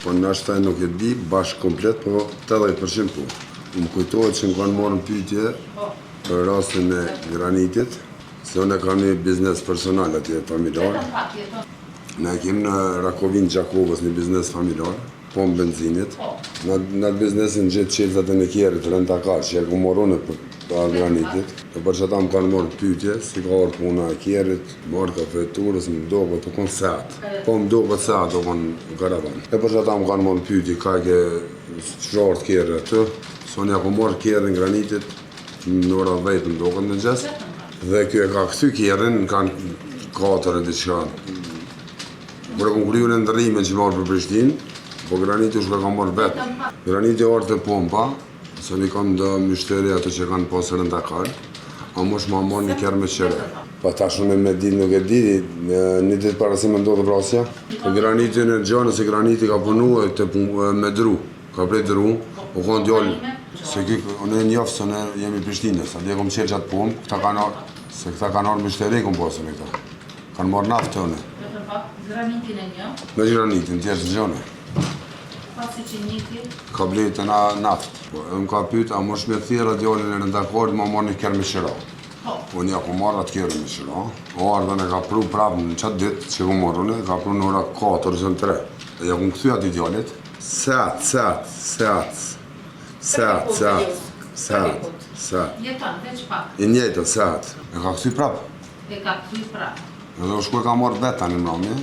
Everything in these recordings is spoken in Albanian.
Po nashta nuk e di bash komplet, po 80% po. Më kujtohet që më kanë marrë në pyetje për rastin e granitit, se unë e kam një biznes personal atje familjar. Ne kemi në Rakovinë Gjakovës një biznes familjar, pompë benzinit. Në në atë biznesin gjithë çelësat e kerrit rent a car që e kom marrë unë për para granitit. E për që ata më kanë marrë pyetje, si ka ardhur puna e kerrit, marka e veturës, më doket, u kon Seat. Po më doket Seat, u kon karavan. E për që ata më kanë marrë pyetje, ka ke çfarë kerri aty. Se unë ja kom marrë kerrin granitit në ora 10 më doket në mëngjes. Dhe ky e ka kthy kerrin, kanë 4 e diçka. Kur e kom kryu në ndërrimin që marrë për Prishtinë, po graniti u shka ka marrë vetë. Graniti ardhë te pompa, se unë i kam do myshteri ato që kanë pas rent a car, a mos ma marrë një kerr me qira. Pa tash unë me ditë nuk e di, një ditë para se me ndodhë vrasja. Po graniti në gjë, nëse graniti ka punu te me dru, ka prej dru, u kanë djalë, se ky, unë e njoh se ne jemi Prishtinës, atje kom qenë gjatë punë, këta kanë ardhë, se këta kanë ardhë myshteri kom pasë me këta. Kanë marrë naftë unë. Vetëm pak, granitin e njoh. Veç granitin, tjerë së gjone. Pasi që njëti? Ka blejtë te na naftë. Po, edhe më ka pyet, a mos me thirrë djalin e rent a carit, ma marrë një kerr me qira. Po. Unë ja ku marrë atë kerrin me qira. O ardhën e ka pru prapë në qatë ditë që ku marrë unë, e ka pru në ora 4 ose në 3. E ja ku më kthy atij djalit. Seat, Seat, Seat, Seat, Seat, Seat, Seat. Jeton, veç pak. I njëjtë, Seat. E ka kthy prapë. E ka kthy prapë. Edhe u shku e ka marrë vetë tani mbrëmje.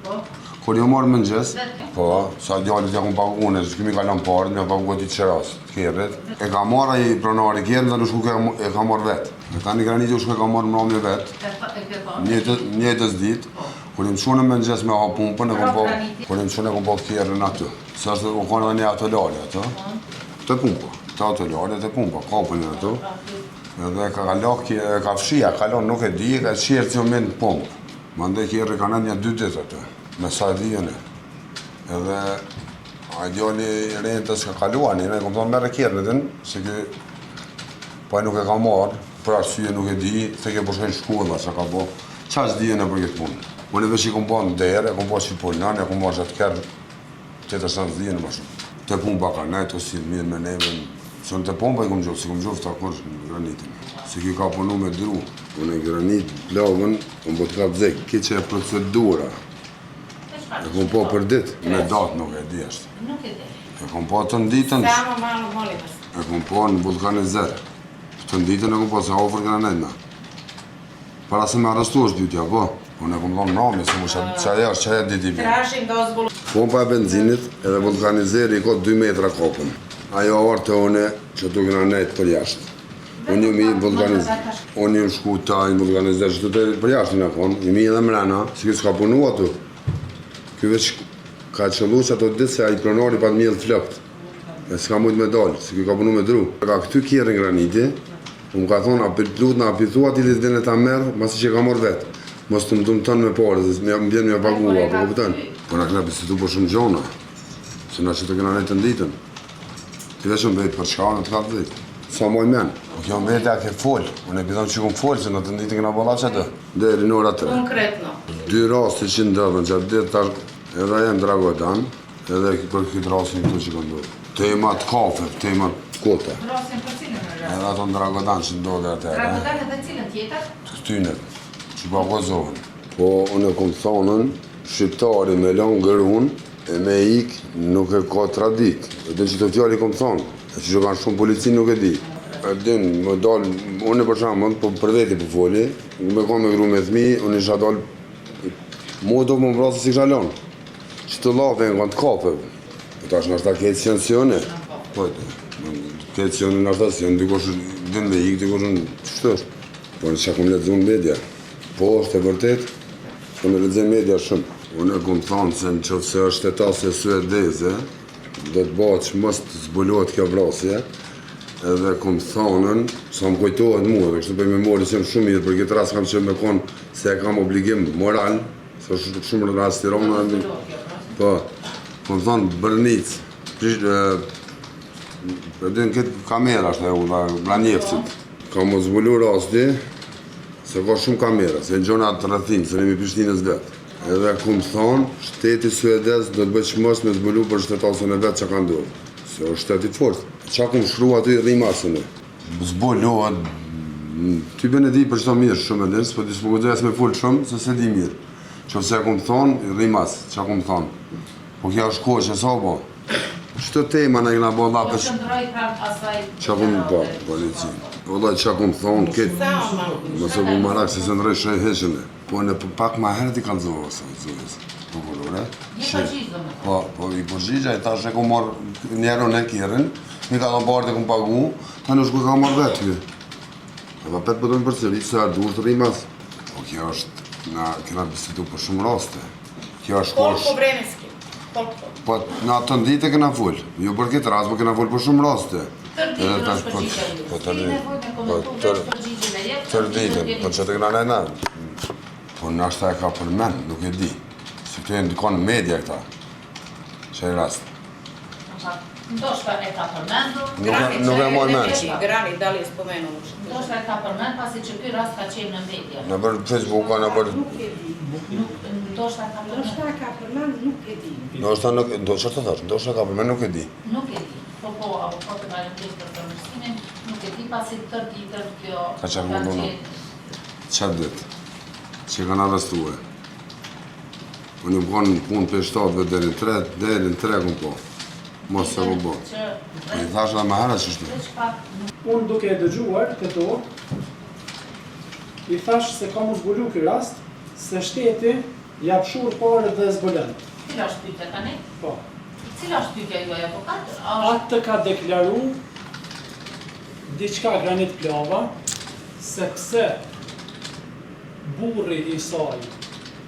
Po. Kur jo marrë mëngjes. Vetë. Po, sa djalit ja kom pagu unë, se kemi ka lënë parë, më pagu aty qeras, të kerrit. E ka marrë ai pronari kerrin dhe u shku e ka marrë vetë. E tani graniti u shku e ka marrë mbrëmje vetë. E e ke thonë? Njëjtës njëjtës ditë. Po. Kur jam çu në mëngjes me hap pumpën, e kom pa, Graniti. kur jam çu e kom pa kerrin aty. Se është u kanë edhe një autolarje aty. Po. Te pumpa, te autolarje, te pumpa, kapën aty. Edhe ka kalo, e ka fshi, a kalon, nuk e di, e ka qerë që me në pumpë. Mandej kerri ka nejtë një dy ditë aty, me sa e di unë. Edhe ai djali i rentës ka kaluar, një, ne kom thonë merre kerrin edhe, se ky po ai nuk e ka marrë, për arsye nuk e di, se ke po shkojnë shkolla që ka bo. Qa s'di unë për këtë punë. Unë veç i kom pa në derë, e kom pa që punon, e kom marrë qatë kerr, Tjetër sa s'di unë më shumë. Te pumpa ka nejt, o si mirë me neve, se në te pompa i kom gjuhë, si kom gjuhë ta kur në granitin. Se ky ka punu me dru, unë e granit plavën, unë po të ka të zekë, që e procedura. E kom po për dit, me datë nuk e di është. Nuk e di. E kom po të nditën, Samo malo, molim vas. e kom po në vulkanizer. Të nditën e kom po, se ofër këna nejtë na. Para se me arrestu është dytja, po. Unë e kom thonë mrami, se mu qa aja është, qa aja diti bje. Tražim dozvolu. Pompa e benzinit edhe vulkanizeri i ka 2 metra kapën. Ajo ardhë te une që tu këna nejtë për jashtë. Unë jam i vulkanizer. Unë jam shku ta i vulkanizer që tu të për jashtë në konë. Jam i edhe mrena, se kjo s'ka punu aty. Kjo veç ka qëllu që ato ditë se ai pronari pa të mjellë flokët. E s'ka mujtë me dalë, se kjo ka punu me dru. Ka këty kerrin graniti, Më ka thonë, a për lutna, a për thua ti të vjen e ta merr, masi që e ka marrë vetë. Mos të më dëmton me pare, se më vjen me pagua, po kupton? Po na kena bisedu për shumë gjona, se na që të kena nejtë të nditën. Ti veç më vetë për çka, unë të ka të dhejtë. Sa moj men, po kjo më vete a ke fol, unë e pithon që kom fol, se në të nditën kena bolla që atë. Deri në ora 3. Konkretno. Dy raste që ndodhën gjatë ditë tash edhe janë Dragodan, Edhe për këtë rastin këtu që ka ndodhur. Temat kafe, temat kota. Rastin për cilën rast? Edhe ato në Dragodan që ndodhe atëherë. Dragodan edhe cilën tjetër? Të këtyne, që pa Kosovën. Po, unë e kom thonën, shqiptari me lanë grun e me ik nuk e ka tradit. E din që të fjali kom thonë, e që që kanë shumë polici nuk e di. E din, më dal, unë për shembull, po për veti po foli, me kon me gru me thmi, unë isha dal, mua do më vrasë si kisha lanë. Që të llafe në kanë të kafe. Po tash nështë ta ketë si janë si janë. Po, ketë si janë nështë si janë, dikush din me ikë, dikush në qështu është. Po në që kom lexu në media. Po, është e vërtet, se në lexoj media shumë. Unë e kom thonë se në qoftë se është shtetase suedeze, do të bëhet që mos të zbulohet kjo vrasje, edhe kom thonën, sa më kujtohet mua, dhe kështu për memori që jam shumë mirë, për këtë rast kam që me konë se e kam obligim moral, Se është shumë rast i ronë, po, po më thonë Bërnic, prish, e, e din këtë kamera është e udha, Branjevcit. Ka më zbulu rasti, se ka shumë kamera, se në gjona të rrethin, se jemi Prishtinës vetë. Edhe kum thonë, shteti suedez do të bëjë çmos me zbulu për shtetasin e vet çka ka ndodhur. Se është shtet i fortë. Çka kum shkru aty rri mas unë. Zbulohet, ty bën e di për çdo mirë shumë e din, s'po di s'po guxoj as me fol shumë, se s'e di mirë. Qoftë se e kum thonë, i rri mas, çka kum thonë. Po kjo është kohë që sa po. Çto tema na kena bo llaf Po qëndroj pranë asaj Çka kum po, polici. Vëllai çka kum thonë këtë. Mos e bu marak se s'e ndroj shoj hiç unë. Po në pak ma herët i kallzova asaj zonjës prokurore. Je përgjigj domethënë. Po, po i përgjigja i thash e kum marr njerën e kerrin, mi ka dhënë parët e kum pagu, tani është ku ka marr vetë ky. Edhe apet po do më përsërit se a duhet të rri mas. Po kjo është, na kena bisedu për shumë raste. Kjo është Koliko kosh. vremenski? Koliko? Po në atë ditë e kena fol. Jo për këtë rast, po kena fol për shumë raste. Tërë Edhe ditën tash është po përgjigja ju. po S'keni tërë nevojë me po komentu tërë veç përgjigjen e jep, tërë tërë ditën ditën, keni po që të kena ne na. Po nashta e ka përmend, nuk e di. Se këto janë dikon në media këta. Që e rast. Ndoshta e ka përmendur. Nuk e, nuk e marr mend. Granit, da li je spomenuo? Ndoshta e ka përmend pasi që ky rast ka qenë në media. Në për Facebook, në për... Nuk e di. Nuk ndoshta e ka përmend. Ndoshta e ka përmend, nuk e di. Ndoshta nuk, do çfarë të thash, ndoshta ka përmend, nuk e di. Nuk e di. Po po, avokatë faleminderit për përmirësimin, nuk e di pasi tërë ditën kjo Ka qarkullu në- qenë Qatë ditë, që kanë arrestue. Unë jam konë në punë për 7 deri në 3, deri në 3 kom po. Mos se kom po. që Po i thash edhe më herët që shtu. veç pak nuk Unë duke e dëgjuar këto, i thash se ka mu zbulu ky rast, se shteti ja pshur parë dhe zbulon. Cila është pyetja tani? Po. Cila është pyetja juaj avokat? A është Atë ka deklaru diçka Granit Plava, sepse burri i saj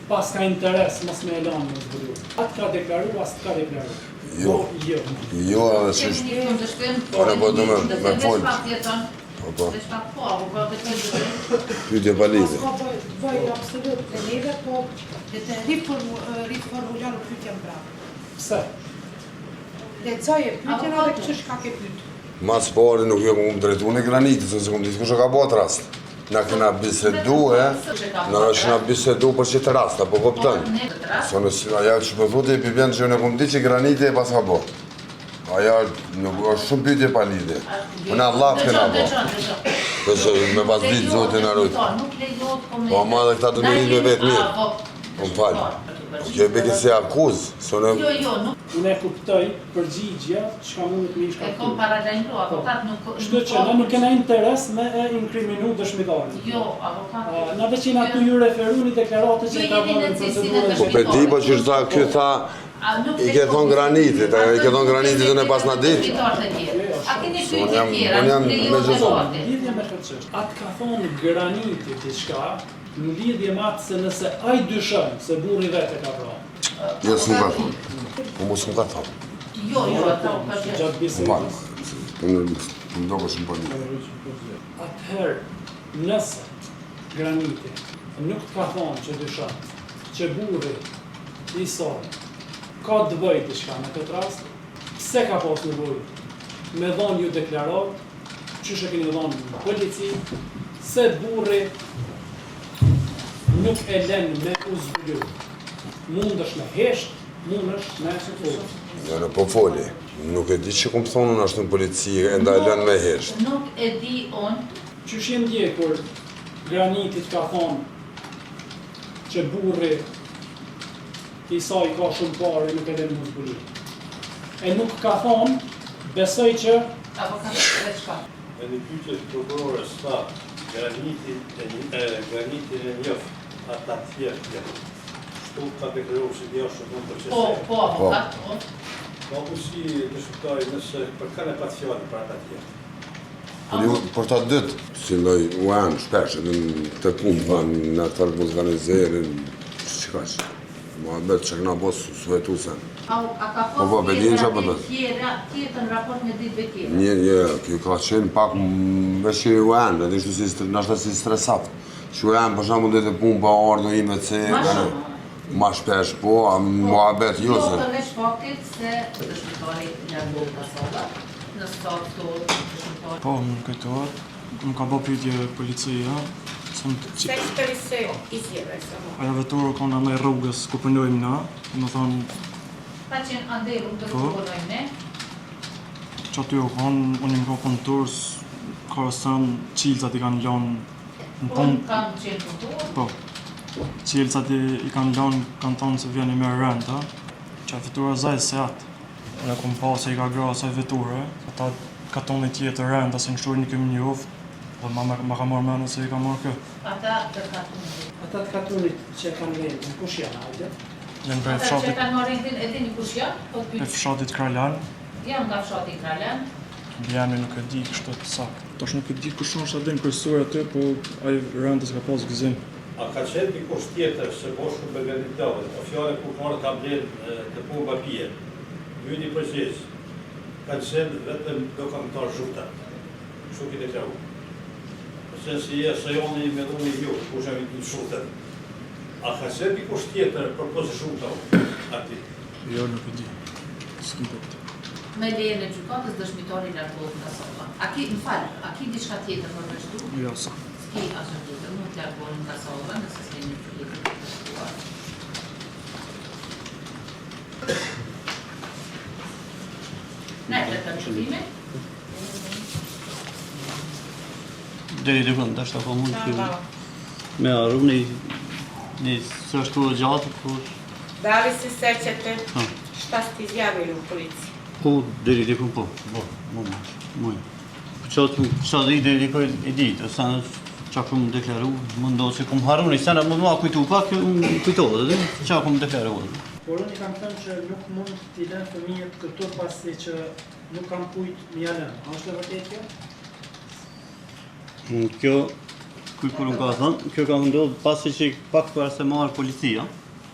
pas ka interes mos me e lanë me zbulu. Atë ka deklaru, as të ka deklaru. Jo. Po, jo. Jo, edhe që Kemi është... një kundërshtim, Po, ne po du me- kundërshtim, me veç fol. pak jeton. Po, po. Veç pak po, avokat e kundërshtim. Pyetje pa lidhje. S'ka bëj, bëj absolut dhe neve, po le të riformu, riformulon pyetjen prapë. Pse? Lexoje pyetjen edhe këtë çka ke pyet. Mas pari nuk jo kum drejtu në Granitit, se s'kum ditë kush e ka bo atë rast. Na kena bisedu, e, na kena bisedu për qëtë rast, apo kupton? Po, ne këtë rast. Se në si- ajo që po thotë i bjen që unë kum ditë që Graniti e pas ka bo. Ajo nuk është shumë pyetje pa lidhje. Po na llaf kena bo. Dëgjon, dëgjon, dëgjon. Po se me pas ditë Zotin na rujt. Po, nuk lejohet komente. Po, ama edhe këta do me Na hinë me vetë jemi mirë. avok- Po më fal. Po kjo e bëke si akuzë, se unë Jo, jo, nuk Unë e kuptoj përgjigja çka mundet me i e shkaktu. kom paralajmëru, avokat nuk Kështu që ne nuk kena interes me e inkriminu dëshmitarin. Jo, avokat. A, Na veç jena tu ju referu një deklarate që Ju ka jeni bërë në në cilësinë e procedurën. Po pe di po që tha, ky tha, A nuk i ke thonë Granitit, ajo i ke thonë Granitit unë e pas na ditë. Dëshmitar të tjerë. A keni Se unë pyetje jam- tjera? unë jam Nuk lejohet me gjithë. debati. Lidhje me këtë çështje. Atë ka thonë Graniti diçka në lidhje me atë se nëse ai dyshon se burri vetë e ka vrarë. jo s'm ka thonë. Po mos më ka thonë. Jo, jo, ato përgjigj. Gjatë Më fal. bisedës. Po më më do shumë pa lidhje. Atëherë, nëse Graniti nuk të ka thonë që dyshon që burri i saj ka të bëjë diçka me këtë rast, pse ka pas nevojë me dhonë ju deklarat, qysh e keni dhonë në polici, se burri nuk e len me u zbulu. Mundesh me hesht, mundesh me fol. Jo, në po foli. Nuk e di që kum thonë unë ashtu në polici, e ndalon me hesht. Nuk e di unë, Qysh je ndjekur Granitit ka thonë që burri i saj ka shumë pare nuk e len mu zbulu. E nuk ka thonë, besoj që avokat veç pak. Në një pyetje të prokurorës tha, Granitin e, e, Granitin e njoh, ata tjerë jo. Kështu ka deklaruar si djashtë në proces. Po, po, avokat, po. Po ku si dëshmitari nëse për kanë e pat fjalën për ata tjerë. Për, ju, për ta dytë, si lloj u shpesh edhe në këtë punë, thanë, në atë farë organizerin, çka që. Muhabet që këna bo s'u sen. A, a ka Po, po, pas pe din tjetra çfarë po thot. tjera, tjetër në raport me ditëve tjera? Një, një, kjo ka qenë pak m, veç që u anë, edhe ishte si, nashta si stresat. Që u anë, për shembull, dhe të punë pa ardhur i me ce, Ma kanë- shumë. Ma shpesh po, a muhabet jo Jo, se. përveç faktit se dëshmitari largohet nga salla, në sallë këtu dëshmitari Po, më kujtohet. Më ka bo pyetje policia. Sećate li se izjave samo? Ajo veturë u konë andej rrugës ku punojmë na, domethonë... Ka qenë andej rrugës ku po. punojmë ne? Që aty u konë, unë jam konë punëtor, karosën, çilsat i kanë lonë në punë. Unë kam qenë punëtor? Po. Çilsat i, i kanë lonë, kanë thonë se vjen i merr renta. Qajo vetura e zezë, Seat. Unë e kom pa se i ka grah asaj veture, ata katunit tjetër renta se në një kemi njoft, dhe ma, ma ka marrë mendja se i ka marrë kë. Ata të katunit. Ata të katunit që e kanë rentin, kush janë, hajde? Janë prej Ata që e fshatit, kanë marrë rentin, e dini kush janë? Po të prej pyet. fshatit Kralan. Janë nga fshati Kralan. Mbiemrin nuk e di kështu të saktë. Tash nuk e di kush është a din kryesor aty, po ai rentës ka pas gëzim. A ka qenë dikush tjetër së bashku me Granit Plavën, o fjale kur ka ardhë ta blenë te pompa pije? Ju jeni përgjegj, kanë qenë vetëm do këngëtarë Zhuta. Kështu ki deklaru. Po qenë si je sejoni me dhuni ju, kush e mi Zhutën. A ka qenë dikush tjetër përpos Zhutave aty? Jo, nuk e di. S'kem kuptu. Me lejen e gjykatës dëshmitari largohet nga salla. A ki, më fal, a ki diçka tjetër për me shtu? Jo, s'ka. S'ki asgjë tjetër, mund të largoheni nga salla nëse s'keni tjetër për të shtuar. Ne të të shërbime. Deri dikun, ndoshta po mund të me harru një një s'është e gjatë, po Da li se sećate šta ste izjavili u policiji? Po, deri dikun po, po, mund, mund. Po që sa di deri dikun e di, të sa qa kum deklaru, mund do se kum harru një sena, mund ma kujtu pak, më kujtohet, edhe qa kum deklaru. Por unë i kam thënë që nuk mund t'i lënë fëmijët këtu pasi që nuk kam kujt me ja lënë. A është e vërtetë kjo? Mm, Kjo, ky kur më ka thënë, kjo ka ndodhur pasi që pak para se marrë policia.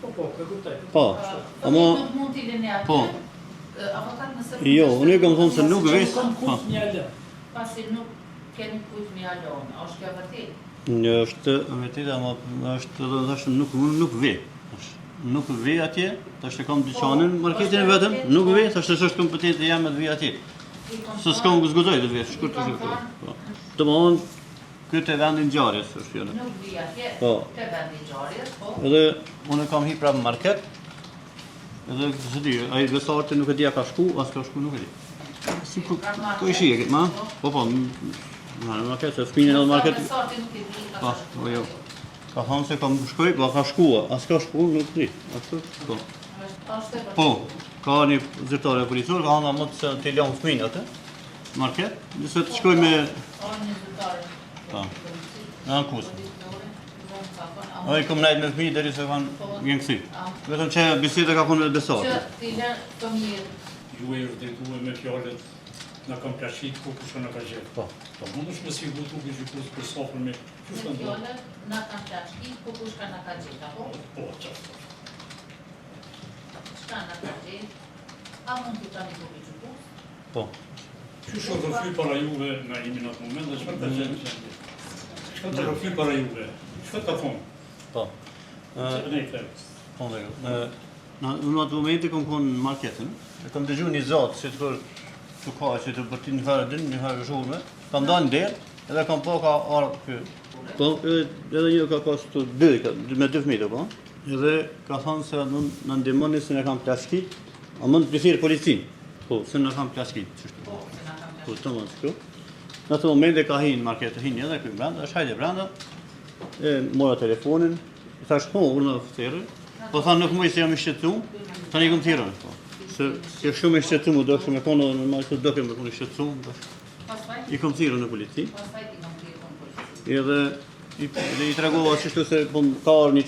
Po, po, e kuptoj. Po, ama Nuk mund t'i lëni aty. Po. Avokat nëse Jo, unë i kam thënë se nuk Nuk vis. kam Po. kujt me ja lënë. Pasi nuk keni kujt me ja lënë. A është kjo e vërtetë? Një është e vërtetë, ama është edhe thashë nuk nuk vi. Tash, Nuk vi atje, tash e kam dyqanin, Po, marketin është e vetëm, vërtetë, nuk po. vi, tash s'është kompetentë jeme të vi atje. I kom Se s'kam thënë- s'guxoj të vi, shkurt I të kom shkurt. thënë- Po. Domthon ky te vendi ngjarjes është fjala. Nuk vi atje Po. te vendi ngjarjes, po. Edhe unë kam hi prapë në market. Edhe s'e di, ai Besarti nuk e di a ka shku, as ka shku nuk e di. Si ku ku ishi e ma? Po po, në në market, se fëmijën edhe në market. Besarti nuk e di a Po, ka shku. po jo. Ka thonë se kam shkoj, po ka shkua, as ka shku, nuk di. Ashtu, po. Është është e vërtetë. Po, ka një zyrtare policor, ka thonë më të të lënë fëmijën atë në market, nëse të shkoj me Ka një zyrtare. Po. Në ankus. Policore, po, ka thënë, a Ai kom nejt me fëmijë derisa kanë janë kthy. Vetëm që biseda ka qenë me Besartin. Që t'i lënë fëmijët Ju e është drejtuar me fjalët na kam plaçit, po kush na ka gjetë. Po. Po mundesh me siguru trupi gjykues për së afërmi, qysh me ka ndodhur? fjalët na kanë plaçkit, po kush ka na ka gjetë, apo? Po, çfarë? Çka na ka gjetë? A mund t'i tani trupi gjykues? Po. Qysh u rrëfy para juve në imi në atë moment dhe çfarë ka qenë gjendje? Çka të rrëfy para juve? Çka ka thonë? Po. Çfarë ne them? Po, në rregull. Ë, Në në atë momente kom konë në marketën, e kam dëgju një zatë si të thërë të ka që të bërti një farë din, një farë zhurme, kam dalë në derë, edhe kam pa ka ardhë ky. Po, edhe, edhe një ka pas të dy, ka, me dy fëmijë po. Edhe ka thonë se në në ndihmoni se na kanë plaçkit, a mund të thirr policinë. Po, se na kanë plaçkit, çështë. Po, se na kanë Po, plaçkit. tamam, kështu. Në atë moment e ka hi në market, hin edhe ky brenda, është hajde brenda. E mora telefonin, i thash, "Po, urdhë thirrë." Po tha nuk muj se jam i shqetësuar. Tani kom thirrën, po. Se se shumë i shqetësuar, do shumë e konë normal se do kem me konë i shqetësuar. do. Pastaj, I kom thirrën në polici. pastaj i kam thirrë në polici. Edhe i, dhe i tregova çështu se po më ka ardhur një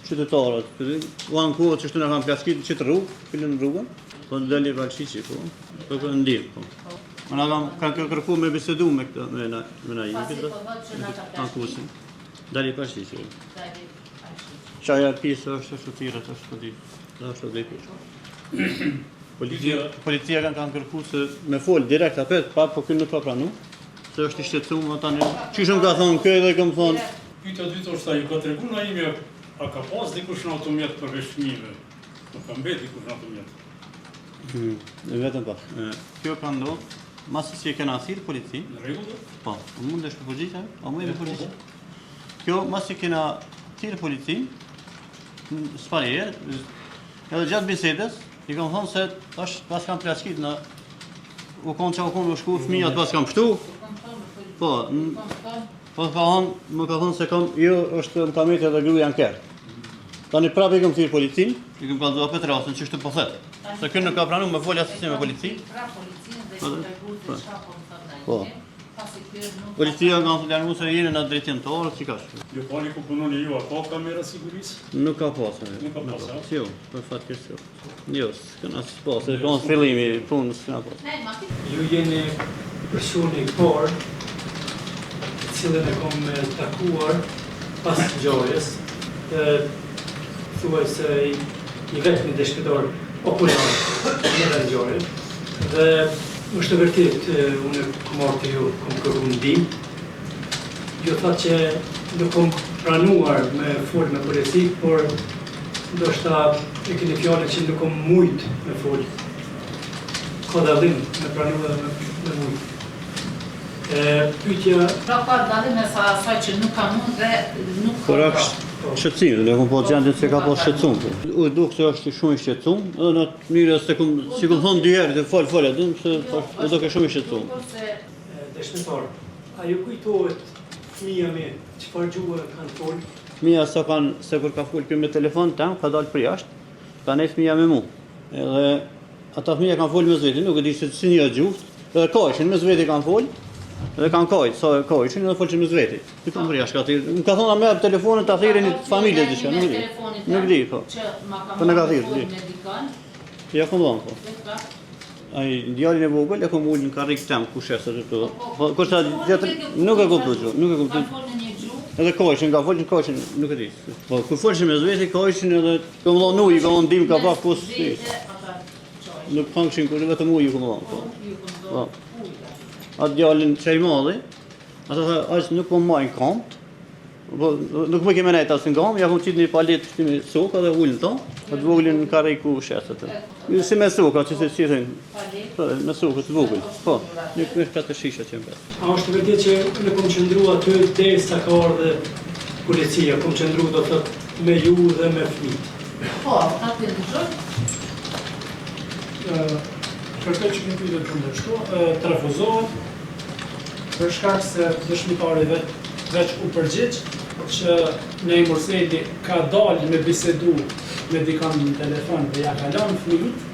qytetar aty, u ankuat çështu na kanë plaçkit në çet rrugë, filën rrugën. Po doli Valshiqi, po. Po po ndih, po. Ona kam kanë kërkuar me bisedu me këtë me na me na Pasi këtë. po thotë që na ka plaçkit. Ankuesin. Dali Valshiqi. Dali Alshiqi. Qaja pjesë është ashtu thirret, është po di. Është dhe pjesë. Policia, policia kanë kanë kërkuar se me fol direkt apet, pa po ky nuk ka pranu, se është i shqetësuar më tani. Qysh më ka thonë kë edhe kam thonë, Pyetja e dytë është a ju ka treguar Naimi a, a ka pas dikush në automjet përveç fëmijëve? Nuk ka mbet dikush në automjet. Hmm, vetëm pak. E, Kjo ka ndodhur masi që e kena thirr policinë. Në rregull? Po, a mundesh të përgjigjesh? A mund të Po, përgjigjesh? Kjo, masi kena thirrë policinë, s'pari, edhe gjatë bisedës, i kam thonë se tash pas kam plaçkit në u konë që u konë u shku, fëmijat pas kam pshtu. Po, po ka thonë, më ka thonë se kam, jo, është më ka metë edhe gruja në kerr. Tani prapë i kam thirrë policinë, i kam kallzu apet rastin që shtu po thet. Se kjo nuk ka pranu me folë asesi me policinë. Prapë policinë dhe i tregu se çka po më thotë Po. Policia ka thënë largu se jeni në drejtim të orës, që ka shku. Lokali ku punoni ju, a ka kamera sigurisë? Nuk ka pasë. Nuk ka pasë, a? Jo, për fat keq jo. Jo, s'kena pasë, se ka fillimi i punës, s'kena pasë. Ju jeni personi i parë të cilin e kom takuar pas ngjarjes dhe thuajse i vetmi dëshmitar okular në vendngjarje dhe është e vërtetë unë kom ardhur te ju, kom kërku ndihmë. Ju thatë që nuk kom pranuar me fol me polici, por ndoshta e keni fjalën që nuk kom mujt me fol. Ka dallim me pranu edhe me, me mujt. E, pyetja Pra ka dallim mes asaj që nuk ka mund dhe nuk Por është shqetësim, dhe kom po gjendjen se ka po shqetësum. Po. U duk se është shumë i shqetësum, edhe në atë mënyrë se kum, si kum thonë dy herë, dhe fol, fol, edhe se u duke shumë i shqetësum. Dëshmitar, a ju kujtohet fëmija me çfarë gjuhë kanë fol? Fëmija sa kanë, se kur ka fol ky me telefon tam, ka dalë për jashtë, ka nejt fëmija me mu. Edhe ata fëmija kanë fol mes veti, nuk e di se si një gjuhë, edhe kajshin mes veti kanë fol, edhe kanë kajt, sa kajshin edhe folshin mes veti. Ti po më jashtë ka thirr. Më ka thonë a më jap telefonin ta thirrin një familje diçka, nuk di. Nuk di, po. Po na ka thirr, di. Ja kom dhënë, po. Ai djalin e vogël e kom ulë në karrik tem ku shesë aty këtu. Po kurse tjetër nuk e kuptoj gjuhë, nuk e kuptoj. Edhe kajshin, ka folshin, kajshin, nuk e di. Po kur folshin mes veti, kajshin edhe kom dhënë ujë, kom dhënë dim ka pa kus. Nuk hangshin kur vetëm ujë kom dhënë, po. Po. Atë djalin që i madhi, ata tha, aq nuk po majnë komt, po nuk më kemi nejt as në gamë, ja kom qitë një palet këty me soka dhe ulën to, atë voglin në karrik ku shes atë. Si me soka, që se si thënë, po, me soka të vogël, po, një me katër shisha që më pas. A është e vërtetë që unë kom qëndru aty derisa ka ardhur policia, kom qëndru do thot me ju dhe me fëmijët? Po, ata të dëgjoj. Kërkoj që kjo pyetje të kundërshto, të refuzohet për shkak se dëshmitari vet veç u përgjigj që Naim Murseli ka dalë me bisedu me dikon në telefon dhe ja ka lënë fëmijët,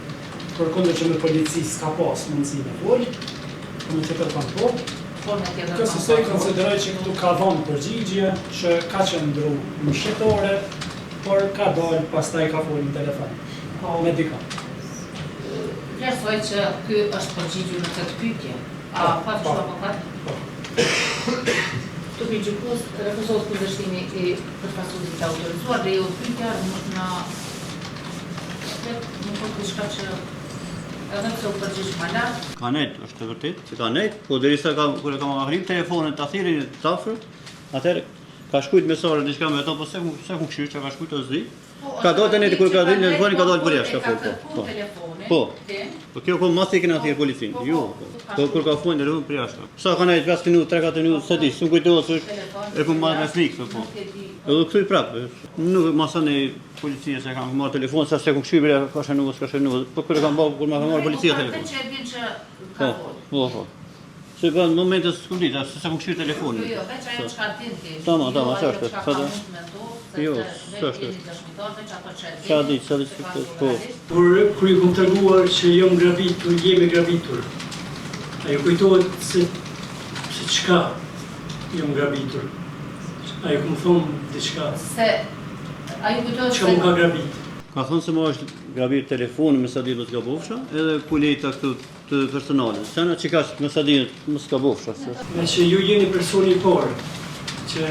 përkundër që me polici s'ka pas mundësi me fol, po me tjetër kon po. Po me tjetër kon po. Kësisoj konsideroj që këtu ka dhënë përgjigje që ka qëndru në shitore, por ka dalë pastaj ka folë në telefon Po. me dikon. Vlerësoj që ky është përgjigjur në këtë pyetje. A Po, ka po. kështu avokat? Po. Trupi gjykues refuzohet kundërshtimi i përfaqësuesit të autorizuar dhe jo pyetja nuk na Vet nuk është diçka që edhe pse u përgjigj më lart, Ka nejt, është e vërtet që ka nejt, po derisa ka kur e ka marrë telefonin ta thirrin të afër, atëherë ka shkujt me Sarën diçka me to, po se ku se ku këshir që ka shkujt o s'di. Ka dalë tani kur ka dhënë telefonin ka dalë për jashtë, ka fol po. Po. Po kjo po masi kena thirr policinë. Jo, po. Po kur ka fol telefon për jashtë. Sa ka nejt 5 minuta, 3-4 minuta, s'e di, s'm kujtohet se është e kom marrë me frikë, po. Edhe këtu i prapë, nuk masanej policia se kanë marrë telefon, sa se ku këshyr bre, ka shënu, s'ka shënu, po kur e kanë bërë, kur ma ka marrë policia telefon. Po, që e din që ka Po, fol. po, po. Se po në momente s'kum ditë, se sa kum këshyr telefonin. Jo, jo, veç ajo çka din ti. Tamam, tamam, jo ajo s'është, çka sa ka do. mund me ndodh, sepse Jo, veç s'është. jeni dëshmitar, veç ato që e din. Çka di, çka di, se se ka po. ndodhur realisht. Kur kur ju kom treguar që jam grabitur, jemi grabitur. A ju kujtohet se se çka jam grabitur? A ju kom thonë diçka? Se a ju kujtohet Çka se më ka grabit? Ka thonë se më është grabit telefoni me sa di mos gabofsha, edhe kuleta këtu të personale. Sena që ka me sa di mos gabofsha. Se. Me që ju jeni personi i parë që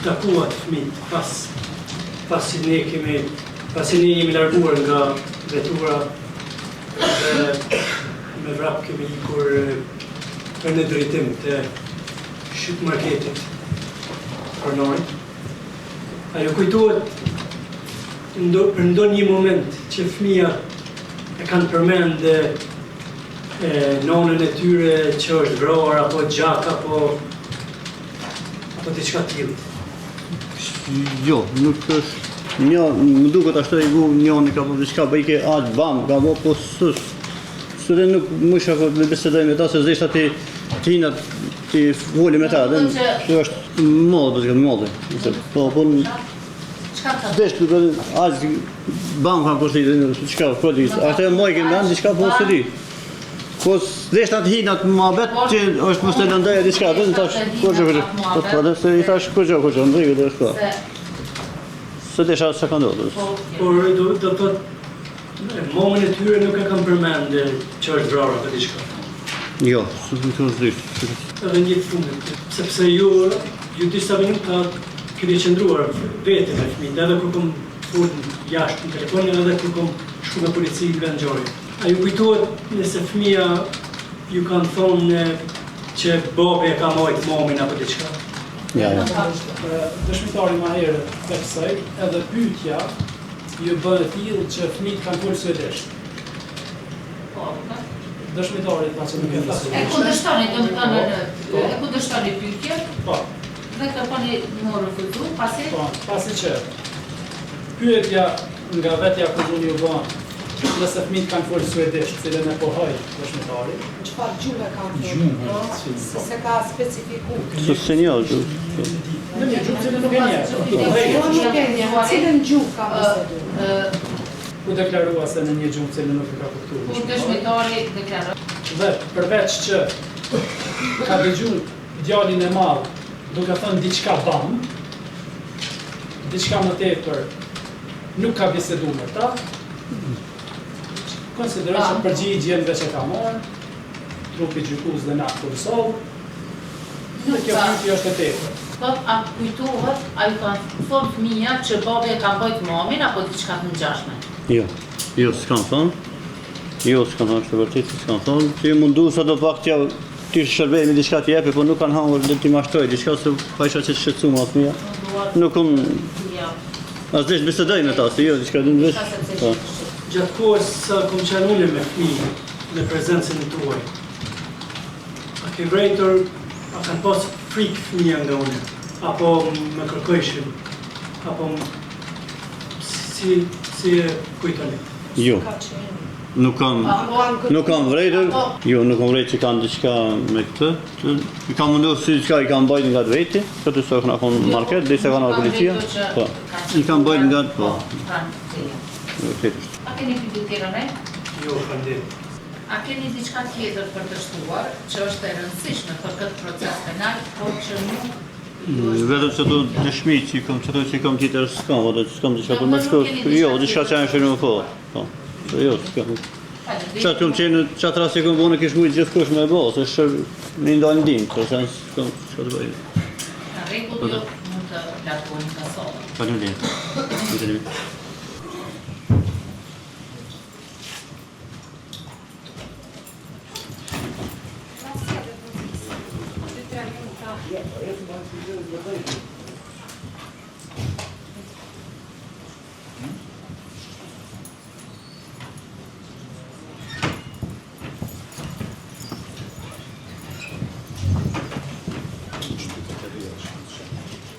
takuat fëmijët pas pasi ne kemi pasi ne jemi larguar nga vetura dhe me vrap kemi ikur për në drejtim të Shyp marketit pronarit. A ju kujtohet ndo, për ndonjë moment që fëmija e kanë përmend e, e nonën e tyre që është vrarë apo gjak apo. Apo diçka të tillë. Jo, nuk është një, më duket ashtu i gu njoni ka po diçka bëjke aq bam, ka bo po sus. Së dhe nuk më isha ko me bisedoj me ta se s'deshta ti ti na ti foli me ta, dhe kjo është modë, është modë. Po po Çka ka? Desh të bëj aq bam ka kushti, çka po di. Atë e mbaj ke diçka po s'e di. Po s'deshta të hi në atë muhabet që është mos të lëndoj diçka, do të thash kurrgjë kurrgjë. Po po dhe se i thash kurrgjë kurrgjë, në rregull është po. Se desha se ka ndodhur. Po, Por do do të thotë momën e tyre nuk e kam përmend që është vrarë apo diçka. Jo, s'më thonë s'di. Edhe një të fundit, sepse ju ju disa minuta keni qëndruar vetë me fëmijët, edhe kur kom fol jashtë në telefon, edhe kur kom shku me polici në vendngjarje. A ju kujtohet nëse fëmija ju kanë thonë që babi e ka majt mamin apo diçka? Ja, ja. Dëshmitari ma herët theksoi edhe pyetja ju bë e tillë që fëmijët kanë folë suedisht. Po, Dëshmitari tha që nuk e tha E suedisht. kundërshtoni, do të thënë, e kundërshtoni pyetjen Po, dhe kërkoni mu refuzu, pasi po, pasi që pyetja nga vetë i akuzuni ju bë nëse fëmijët kanë folë suedisht, cilën e pohoi dëshmitari. Çfarë gjuhë kanë folur? Po, se se ka specifiku. Së se një gjuhë. Në një gjuhë cilën nuk e njeh. Jo, nuk e njeh. Cilën gjuhë ka biseduar? U deklarua se në një gjuhë cilën nuk e ka kuptuar. Kur dëshmitari deklaroi Dhe përveç që ka dëgju djalin e madh duke thënë diçka bam, diçka më tepër nuk ka bisedu me ta, konsideroj që përgjigjen veç e ka marrë, trupi gjykues dhe na këtu në sallë, dhe kjo pyetje është e tepër. Thot, a kujtohet, a ju kanë thonë fëmija që babi e ka mbajt mamin apo diçka të ngjashme? Jo, jo, s'kam thonë. Jo, s'kam thonë, është e vërtetë, s'kam thonë. Që ju mundu sa do pak t'ja ti shërbej me diçka t'i jepi, po nuk kanë hangër dhe t'i mashtroj diçka se pa isha që të shqetësuar atë fëmija. Nuk kom as desh bisedoj me ta, se jo diçka do të veç. Po. Gjatë kohës sa kom qenë unë me fëmijë, në prezencën tuaj, a ke vrejtur, a kanë pas frikë fëmija nga unë, apo më kërkojshin, apo më, si, si e kujtoni? Jo. Nuk kam nuk kam vrejtur. Jo, nuk kam vrejtur që kanë diçka me këtë. I kam mundu si diçka i kam mbajtur nga të veti, këtë sa kanë kon në market, derisa kanë ardhur policia. Po. I kam mbajtur nga po. Vërtet është. A keni pyetje tjera ne? Jo, faleminderit. A keni diçka tjetër për të shtuar që është e rëndësishme për këtë proces penal, por që nuk ju është Vetëm që ato dëshmi që i kam, që ato që i kam tjetër s'kam, ato që s'kam diçka për më shtu. Jo, diçka që janë shënu po. Po. Jo, s'kam. Qatë kom qenë, qatë rast që kom bo, në kish mujtë gjithkush me bo, se shër një ndalë në dinë, se sen s'kam çka të bëj. Në rregull, ju mund të largoheni nga salla. Faleminderit. Faleminderit. Na sjellë policisë. 2-3 minuta.